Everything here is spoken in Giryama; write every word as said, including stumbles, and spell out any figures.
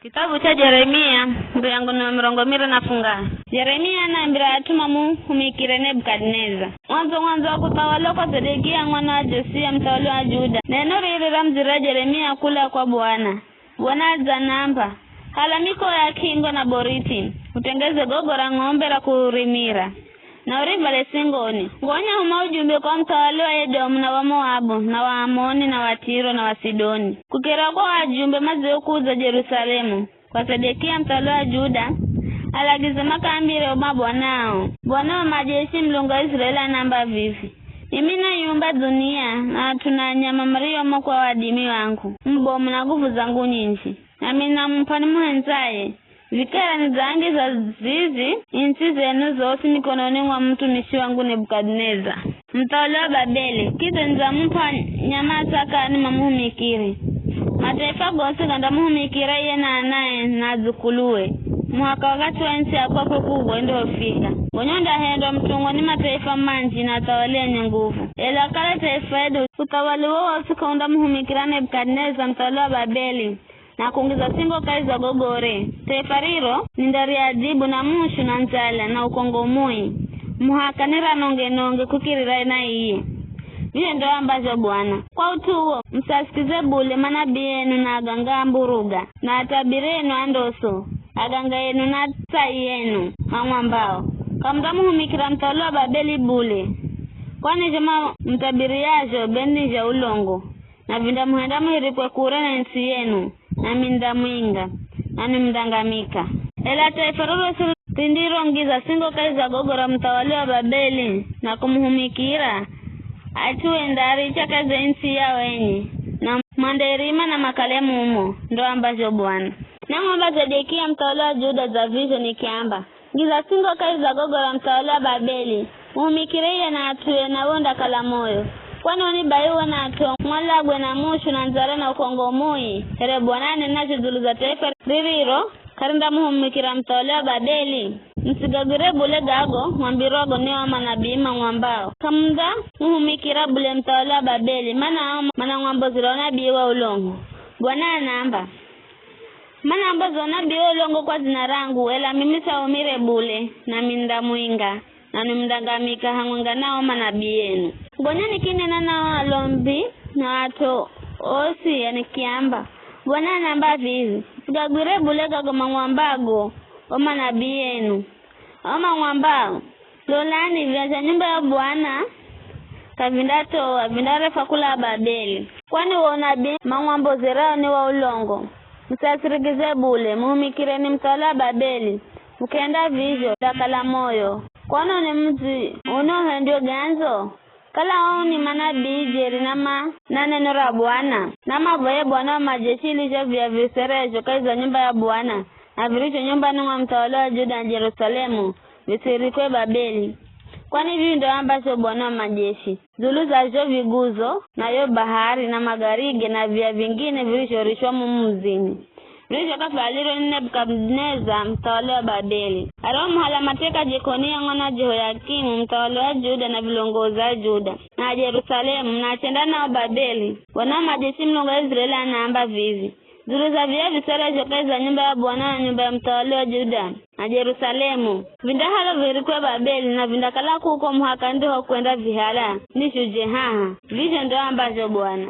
Kitabu cha Jeremia, mbuyangu ni wa mirongo miri na fungahe. Jeremia anaambira at'u mamuhumikire Nebukadineza. Mwandzo-mwandzo wa kuthawala kwa Zedekia mwana wa Josia mthawali wa Juda, neno riri ramudzirira Jeremia kula kwa Bwana. Bwana adzanamba, "Hala mikoya ya k'ingo na boriti, utengeze gogo ra ng'ombe ra kurimira, na urivale singoni. Gonya huma ujumbe kwa muthawali wa Edomu na wa Moabu na wa Amoni na wa Tiro na wa Sidoni, kukira kwa o ajumbe madziokuza Jerusalemu, kwa Zedekia muthawali wa Juda, alagize makaambire o mabwanao, 'Bwana wa majeshi, Mulungu wa Israeli anaamba vivi, Mimi naiumba dhunia, na at'u na anyama muriomo kwa wadimi wangu, mubomu na nguvu zangu nyinji. Nami namup'a nimuhendzaye. Vikara nidzaangiza zizi ntsi zenu zosi mikononi mwa mutumishi wangu Nebukadineza, muthawali wa Babeli, kidza nidzamup'a nyama atsakani mamuhumikire. Mataifa gosi gandamuhumikira iye na anae na adzukuluwe, muhaka wakathi wa ntsi ya kwakwe kuuhwa indihofika. Gonya undahendwa mutumwa ni mataifa manji na athawali enye nguvu. Ela kala taifa hedu uthawali wowosi k'aundamuhumikira Nebukadineza muthawali wa Babeli, na kungiza singo kahi za gogore, taifa riro nindariadhibu na mushu na ndzala na ukongo mui, muhaka niranonge-nonge kukirira na iye. Vizho ndo ambazho Bwana. Kwa ut'u uwo, musasikize bule manabii enu na aganga a mburuga, na atabiri enu a ndoso, aganga enu na tsai enu, mamwambao, 'K'amundamuhumikira muthawali wa Babeli bule.' Kwani zho ma-, mutabiriyazho be ni zha ulongo, na vindamuhenda muhirikwe kure na ntsi yenu, nami nindamwinga, nanwi mundangamika. Ela taifa rorosi rindirongiza singo kahi za gogo ra muthawali wa Babeli na kumuhumikira, at'u endaaricha kahi za ntsi yao enye, na mandairima na makale mumo, ndo ambazho Bwana. Namwamba Zedekia muthawali wa Juda dza vizho nikiamba, Ngiza singo kahi za gogo ra muthawali wa Babeli, muhumikire iye na at'ue, nawe undakala moyo. Kwani oni bai uwe na at'u mwalagwe na mushu na ndzala na ukongo mui, here Bwana anenazho dzulu za taifa ririro k'arindamuhumikira muthawali wa Babeli? Musigagwire bule gago mwambirwago ni o manabii mamwambao, 'K'amundamuhumikira bule muthawali wa Babeli, mana ao manamwambozera unabii wa ulongo.' Bwana anaamba, Manamboza unabii wa ulongo kwa dzina rangu, ela mimi ts'aumire bule, nami nindamwinga, nanwi mundangamika hamwenga na o manabii enu. Gonya nikinena na o alombi na at'u osi, nikiamba, Bwana anaamba vivi, Musigagwire bule gago mamwambago o manabii enu, ao mamwambao, 'Lolani, vyaha zha nyumba ya Bwana k'avindatoa, vindarefwa kula Babeli.' Kwani wo unabii mamwambozerao ni wa ulongo. Musasirikize bule, muhumikireni muthawali wa Babeli, mukihenda vizho, mundakala moyo. Kwani ni mudzi uno uhendywe gandzo? Kala ao ni manabii jeri na ma-, na neno ra Bwana. Namavoye Bwana wa majeshi ili zho via viserezho kahi za nyumba ya Bwana, na virizho nyumbani mwa muthawali wa Juda na Jerusalemu, visirikwe Babeli. Kwani vivi ndo ambazho Bwana wa majeshi, dzulu za zho viguzo, na yo bahari, na magarige, na via vingine virizhorishwa mumu mudzini, virizhokavalirwa ni Nebukadineza, muthawali wa Babeli. Ariomuhala mateka Jekonia mwana wa Jehoyakimu, muthawali wa Juda, na vilongozi a Juda, na Jerusalemu, na achenda nao Babeli, Bwana wa majeshi, Mulungu wa Israeli, anaamba vivi, Dzulu za via viserezho kahi za nyumba ya Bwana na nyumba ya muthawali wa Juda na Jerusalemu, vindahalo virikwe Babeli, na vindakala kuko muhaka ndiho kwenda vihala nizhuje haha. Vizho ndo ambazho Bwana.